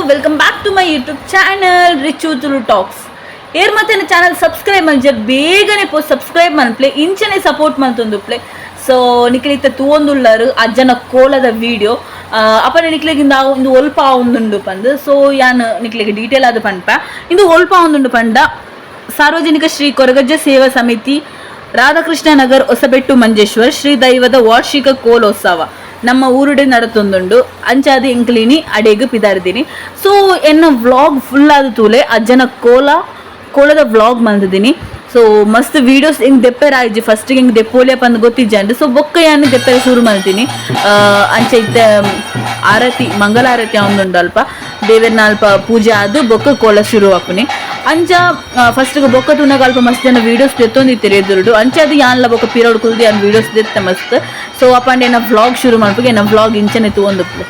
Welcome back to my YouTube channel Richu Tulu Talks. ಏರ್ ಮತ್ತೆ channel subscribe ಮಂಜರ್ ಬೇಗನೆ ಪೋ ಸಬ್ಸ್ಕ್ರೈಬ್ ಮನ್ಪ್ಲೆ, ಇಂಚನೆ ಸಪೋರ್ಟ್ ಮಲ್ತೊಂದುಪ್ಲೆ. ಸೊ ನಿಕ್ಲಿತ್ತ ತೂವೊಂದುಲ್ಲರು ಅಜ್ಜನ ಕೋಲದ ವಿಡಿಯೋ. ಅಪನ ನಿಕ್ಲೆಗ್ ಇಂದು ಇಂದು ಒಲ್ಪ ಆವೊಂದುಂಡು ಪಂದ್ ಸೊ ಯಾನ್ ನಿಕ್ಲೆಗ್ ಡೀಟೇಲ್ ಆದ್ ಪನ್ಪ. ಇಂದು ಒಲ್ಪ ಆವೊಂದುಂಡು ಪಂಡ, ಸಾರ್ವಜನಿಕ ಶ್ರೀ ಕೊರಗಜ್ಜ ಸೇವಾ ಸಮಿತಿ, ರಾಧಾಕೃಷ್ಣ ನಗರ್, ಹೊಸಬೆಟ್ಟು, ಮಂಜೇಶ್ವರ್ ಶ್ರೀ ದೈವದ ವಾರ್ಷಿಕ ಕೋಲೋತ್ಸವ ನಮ್ಮ ಊರುಡೆ ನಡತೊಂದುಂಡು. ಅಂಚಾದ್ ಎಂಕ್ಲಿನಿ ಅಡೆಗ್ ಪಿದಾರ್ದಿನಿ. ಸೊ ಎನ್ನ ವ್ಲಾಗ್ ಫುಲ್ ಆದ್ ತೂಲೆ. ಅಜ್ಜನ ಕೋಲ, ಕೋಲದ ವ್ಲಾಗ್ ಮಲ್ದಿದ್ದೀನಿ. ಸೊ ಮಸ್ತ್ ವೀಡಿಯೋಸ್ ಹಿಂಗ್ ದೆಪ್ಪೆರ ಆಯ್ಜಿ. ಫಸ್ಟ್ ಹಿಂಗ್ ದೆಪ್ಪೋಲಿಯ ಪಂದ್ ಗೊತ್ತಿಜ್ಜಂಡ್. ಸೊ ಬೊಕ್ಕ ಯಾನ್ ದೆಪ್ಪೆರೆ ಶುರು ಮಲ್ತೀನಿ. ಅಂಚ ಇತ್ತೆ ಆರತಿ, ಮಂಗಳಾರತಿ ಆವೊಂದುಂಡು. ಅಲ್ಪ ದೇವೆರ್ನ ಅಲ್ಪ ಪೂಜೆ ಆದ್ ಬೊಕ್ಕ ಕೋಲ ಶುರು ಆಪುನಿ. ಅಂಚ ಫಸ್ಟ್ ಬೊಕ್ಕ ತೂನಗ ಅಲ್ಪ ಮಸ್ತ್ ಜನ ವೀಡಿಯೋಸ್ ದೆತ್ತೊಂದಿತ್ತೆರ್ ಎದುರುಡು. ಅಂಚ ಅದು ಯಾನ್ಲ ಬೊಕ್ಕ ಪಿರವುಡು ಕುಲ್ದು ಯಾನ್ ವೀಡಿಯೋಸ್ ದೆತ್ತೆ ಮಸ್ತ್. ಸೊ ಅಪಂಡ ಎನ್ನ ವ್ಲಾಗ್ ಶುರು ಮಲ್ಪುಗ. ಎನ್ನ ವ್ಲಾಗ್ ಇಂಚನೆ ತೂವೊಂದುಪ್ಪು.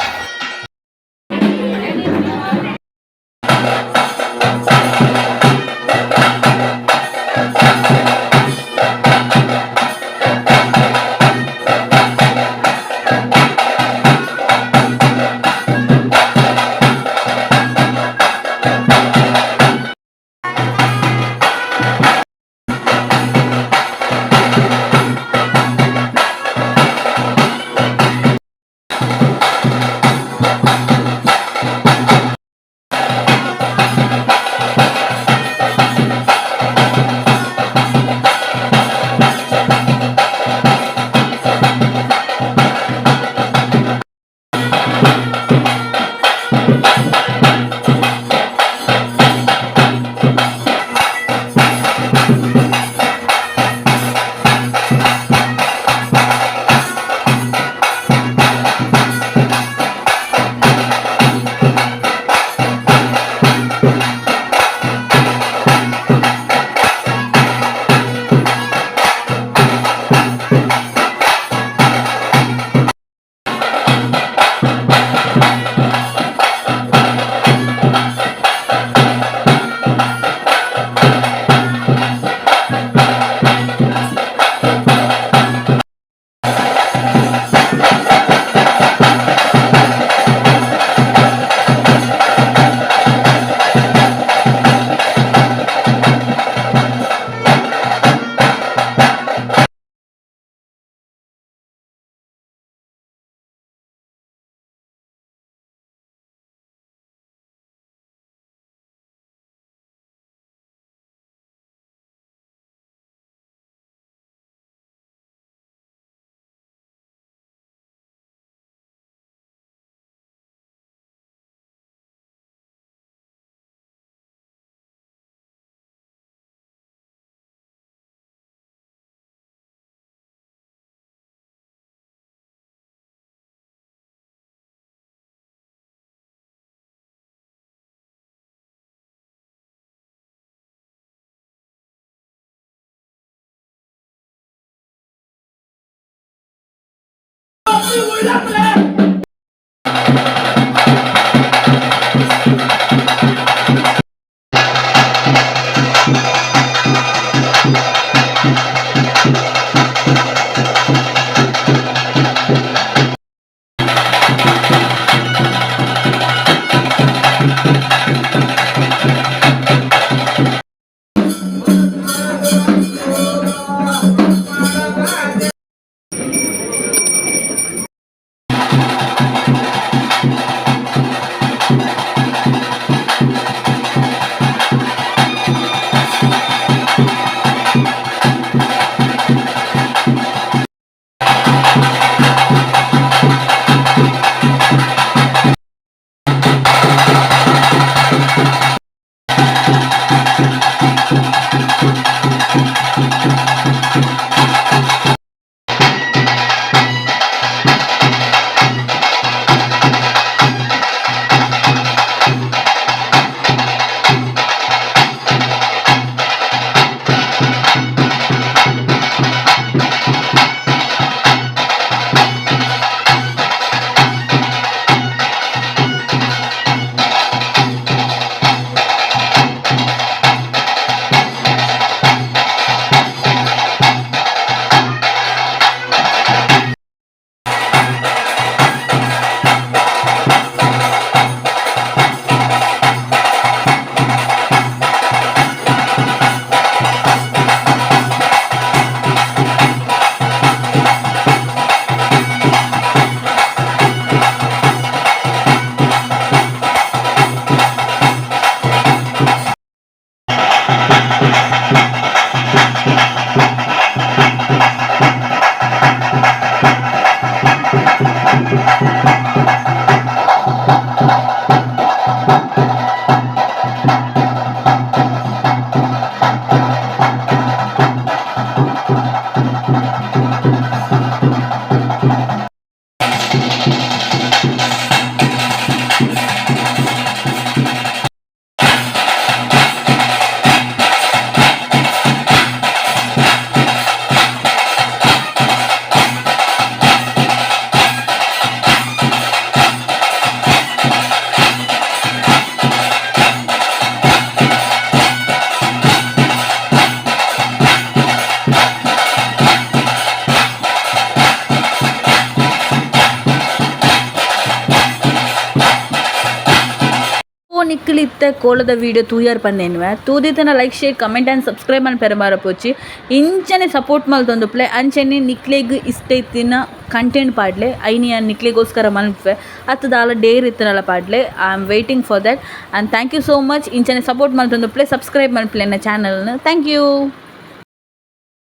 ನಿಕ್ಲ್ ಇತ್ತೆ ಕೋಲದ video ತೂಯರ್ ಪಂದೇನ್ವೆ. ತೂದಿತ್ತನ like, share, comment and subscribe ಮಲ್ಪೆರೆ ಮರಪೊಚ್ಚಿ. ಇಂಚನೆ ಸಪೋರ್ಟ್ ಮಲ್ತೊಂದುಪ್ಲೆ. ಅಂಚನೆ ನಿಕ್ಲೆಗ್ ಇಷ್ಟ ಇತ್ತಿನ ಕಂಟೆಂಟ್ ಪಾಡ್ಲೆ. ಐನಿ ಯಾನ್ ನಿಕ್ಲೆಗೋಸ್ಕರ ಮನ್ಪುವೆ. ಅತ್ತು ದಾಲ Deere ಇತ್ತನಲ ಪಾಡ್ಲೆ. I am waiting for that and thank you so much. ಇಂಚನೆ ಸಪೋರ್ಟ್ ಮಲ್ತೊಂದುಪ್ಲೆ. ಸಬ್ಸ್ಕ್ರೈಬ್ ಮಲ್ಪಲೆ ಎನ್ನ ಚಾನಲ್ನ. Thank you.